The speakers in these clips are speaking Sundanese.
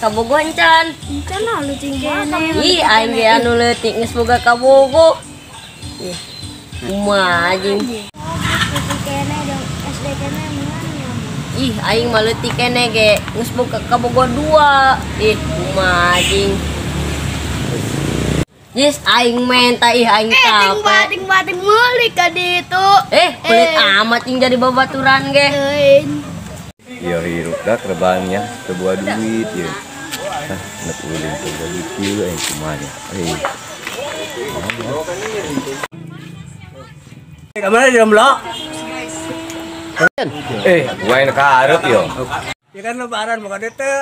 kabogoh encan. Encan lah leutik keneh. Ih, aing ge anu leutik geus boga kabogoh. Ih. Kumaha anjing. Leutik keneh dong SD keneh meunang. Ih, aing mah leutik keneh ge geus boga kabogoh dua. Ih, kumaha anjing. Yes, aing menta ih aing Eh, capek. ting bating meuli ka ditu. Eh, pelit amat yang jadi babaturan ge. Euy. Iya hirup dah rebannya teu boga duit ieu. Hah, nek ulin teu boga duit ieu aing kumaha nya. Eh. Kamana jomblo? Eh, gua yang karep yo. Ya kan lebaran bukan itu.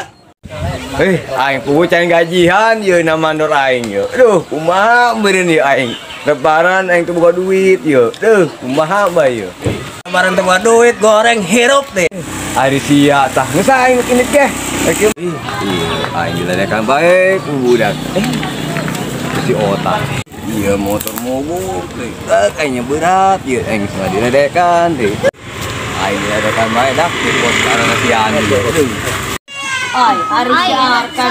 Eh, aing puguh can gajian ieu na mandor aing ieu. Duh, kumaha meureun ieu aing. Lebaran aing teu boga duit ieu. Duh, kumaha bae ieu. Lebaran teu boga duit, goreng hirup deh. Ari sia tah geus aing indit ge. Ih, aing diledekan bae ku budak. Eh, si otak. Iya motor mogok deh. Kayaknya berat ieu aing geus diledekan deh. Aing diledekan bae dah di pos karena si Andi. Aduh. Ay, ari si Arkan.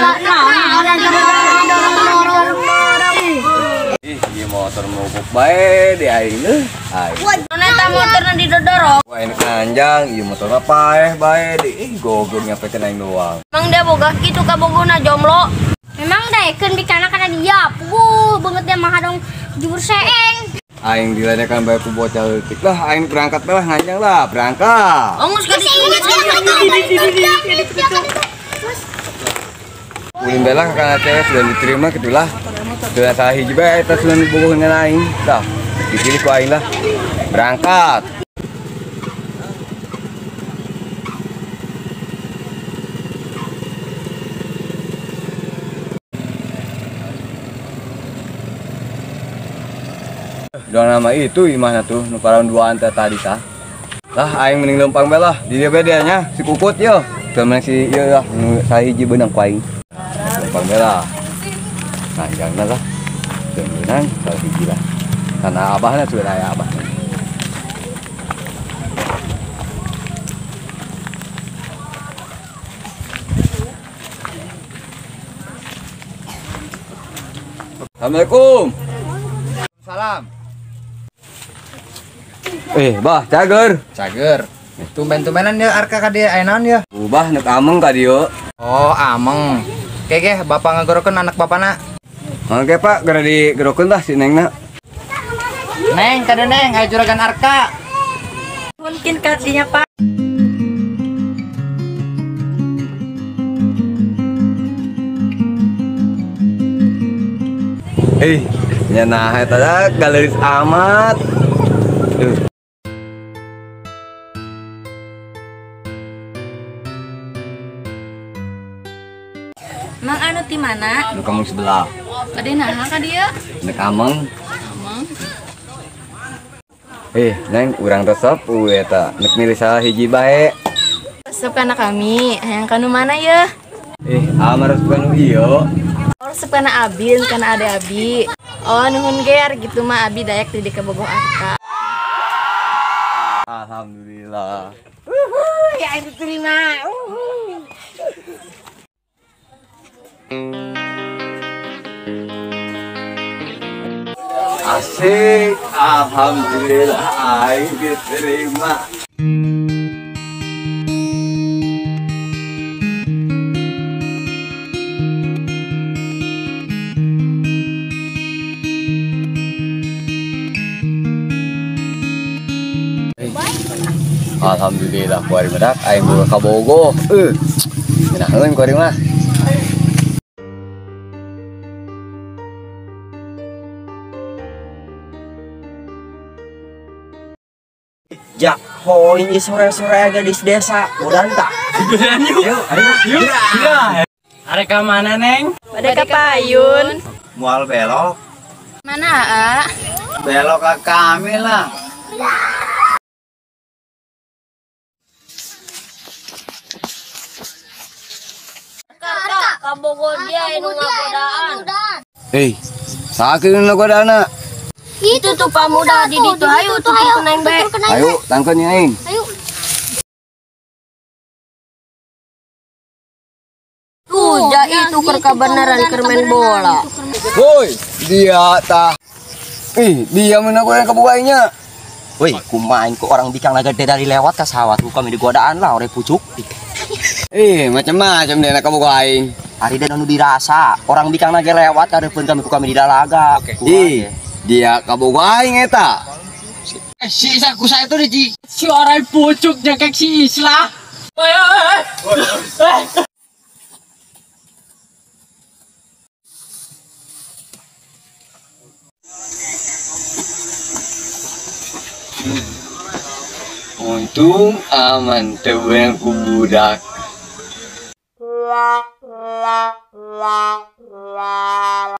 Ih, ieu motor mogok bae di aing euy. Aing. Neta motorna didodorong. Wah, ini kanjang, ieu motor mah paeh bae di. Ih, gogor nyapekeun aing doang. Emang dia boga kitu kabogona jomblo. Memang daekeun bikana kana dia. Puguh beungeut dia mah hadong jubur seeng. Aing diledekan bae ku bocah leutik lah, aing berangkat bae lah nganjang lah, berangkat. Ongus ka ditu. Ulin bae lah kana cewek sudah diterima gitulah. Sudah salah hiji bae eta sudah dibogoh dengan aing. Dah, dipilih ku aing lah. Berangkat. Dua nama itu imahna tuh nu parawan duaan teh tadi tah. Lah aing mending leumpang bae lah di dieu bae dia nya si Kukut yo. Teu menang si ieu lah nu sahiji beunang ku aing. Leumpang bae lah. Nanjangna lah. Teu meunang sahiji lah. Karena abahna sudah aya abahna. Assalamualaikum. Salam. Eh, bah, cager. Cager. Tumben-tumbenan ya Arka ka dieu aya naon ya? Ubah nek ameng ka dieu. Oh, ameng. Kege bapak ngagorokeun anak bapana. Oke, Pak, gara digerokeun lah si Nengna. Neng, ka dieu Neng, aya juragan Arka. Mungkin katinya, Pak. Eh, nya nah eta galeris amat. Duh. Mang anu ti mana? Nu kamu sebelah. Bade naha ka dieu? Nek ameng. Ameng. Eh, Neng, urang resep eta nek milih salah hiji bae. Resep kana kami, hayang kanu mana yeuh? Eh, amar resep kanu ieu. Oh, resep kana abi, kana ade abi. Oh, nuhun ger gitu mah abi daek di kabogoh Arka. Alhamdulillah. Ya aing diterima. Asik, alhamdulillah aing diterima. Alhamdulillah kuari medak aing boga kabogoh. Ngeunaheun kuari mah. Jak hoing ieu sore-sore gadis desa, udan tak? Udan yuk. Yuk. Arek ka mana, Neng? Bade ka payun. Moal belok. Mana, Aa? Belok ke kami lah. Kabogoh dia nu ngagodaan. Eh, sakeun nu ngagodaanna. Itu tuh pamuda di ditu, ayo tuturkeun aing bae. Ayo, tangkeun aing. Ayo. Gitu keur kabeneran keur main bola. Woi, dia tah. Ih, dia mana goreng kabogoh aing nya. Woi, kumaha aing ku orang bikang gede dari lewat ka sawat ku kami digodaan lah oleh pucuk. Ih, macam-macam dia nak kabogoh aing. Ari dan anu dirasa, orang bikang ge lewat kareupeun kami ku kami di dalaga. Ih, dia kabogoh aing eta. Si Isa ku saya itu di Si orang pucuk nyekek si Islah. Oi, oi, oi. Untung aman teu beunang ku budak.